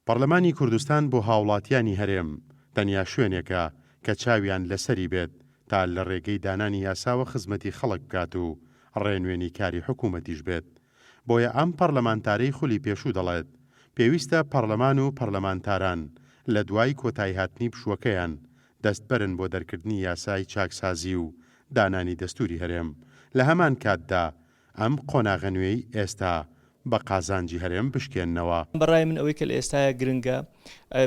پەڕلەمانی کوردستان بۆ هاوڵاتیانی هەرێم تەنیا شوێنێکە کە چاویان لەسەری بێت تا لە ڕێگەی دانانی یاساوە خزمەتی خەڵک بکات و ڕێنوێنی کاری حکومەتیش بێت. بۆیە ئەم پەڕلەمانتارەی خولی پێشوو دەڵێت، پێویستە پەڕلەمان و پەڕلەمانتاران لە دوای کۆتاییهاتنی پشووەکەیان دەستبەرن بۆ دەرکردنی یاسای چاکسازی و دانانی دەستوری هەرێم، لە هەمان کاتدا ئەم قۆناغە نوێی ئێستا بە قازانجی هەرێم بشکێننەوە. بە ڕای من ئەوەی کە لە ئێستایا گرنگە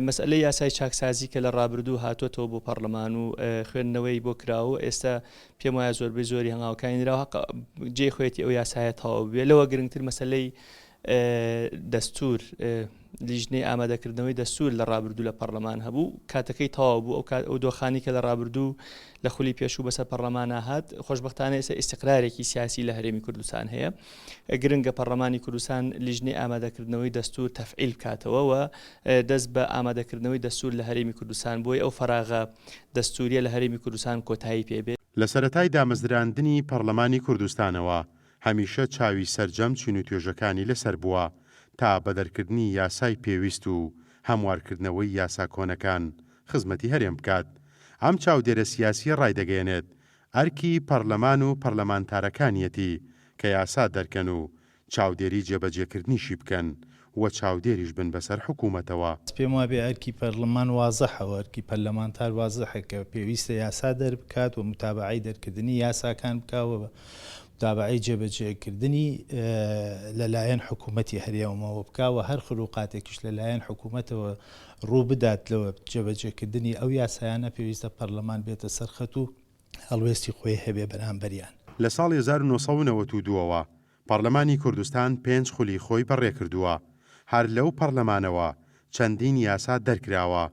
مەسئەلەی یاسای چاکسازی کە لە ڕابردوو هاتۆتەوە بۆ پەڕلەمان و خوێندنەوەی بۆ کراوە و ئێستا پێم وایە زۆربەی زۆری هەنگاوەکانی نراوە هەق جێی خۆیەتی ئەو یاسایە تەواو بێ لەوە گرنگتر مەسەلەی دەستور لیژنەی ئامادەکردنەوەی دەستور لە ڕابردوو لە پەڕلەمان هەبوو کاتەکەی تەواو بوو ئەو کات ئەو دۆخانی کە لە ڕابردوو لە خولی پێشوو بەسەر پەڕلەمانا هات خۆشبەختانە ئێستا ئیستقرارێکی سیاسی لە هەرێمی کوردستان هەیە گرنگە پەڕلەمانی کوردستان لیژنەی ئامادەکردنەوەی دەستور تەفعیل بکاتەوە و دەست بە ئامادەکردنەوەی دەستور لە هەرێمی کوردستان بۆی ئەو فەراغە دەستوریە لە هەرێمی کوردستان کۆتایی پێ بێت. لە سەرەتای دامەزراندنی پەڕلەمانی کوردستانەوە هەمیشە چاوی سەرجەم چین و توێژەکانی لەسەر بووە تا بە دەرکردنی یاسای پێویست و هەموارکردنەوەی یاسا کۆنەکان خزمەتی هەرێم بکات. ئەم چاودێرە سیاسییە ڕایدەگەیەنێت، ئەرکی پەرلەمان و پەرلەمانتارەکانیەتی کە یاسا دەرکەن و چاودێری جێبەجێکردنیشی بکەن و چاودێریش بن بەسەر حکومەتەوە. پێم وابێ ئەرکی پەرلەمان وازحە و ئەرکی پەرلەمانتار وازحە کە پێویستە یاسا دەربکات و متابەعەی دەرکردنی یاساکان بکا و متابەعەی جێبەجێکردنی لەلایەن حکومەتی هەرێمەوە بکا و هەر خروقاتێکیش لەلایەن حکومەتەوە ڕوو بدات لە جێبەجێکردنی ئەو یاسایانە پێویستە پەرلەمان بێتە سەر خەت و هەڵوێستی خۆی هەبێ بەرامبەریان. لە ساڵی 1992 ەوە پەڕلەمانی کوردستان پێنج خولی خۆی بەڕێکردووە، هەر لەو پەڕلەمانەوە چەندین یاسا دەرکراوە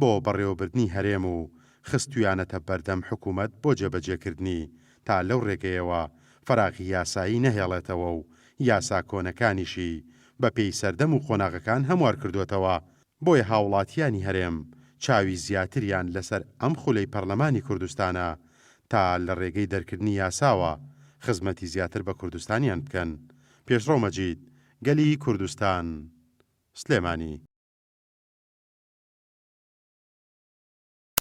بۆ بەڕێوەبردنی هەرێم و خستویانەتە بەردەم حکومەت بۆ جێبەجێکردنی تا لەو ڕێگەیەوە فەراغی یاسایی نەهێڵێتەوە و یاسا کۆنەکانیشی بەپێی سەردەم و قۆناغەکان هەموارکردۆتەوە، بۆیە هاوڵاتیانی هەرێم چاوی زیاتریان لەسەر ئەم خولەی پەرلەمانی کوردستانە تا لە رێگەی دەرکردنی یاساوە خزمەتی زیاتر بە کوردستانیان بکەن. پێشڕەو مەجید، گەلی کوردستان، سلێمانی.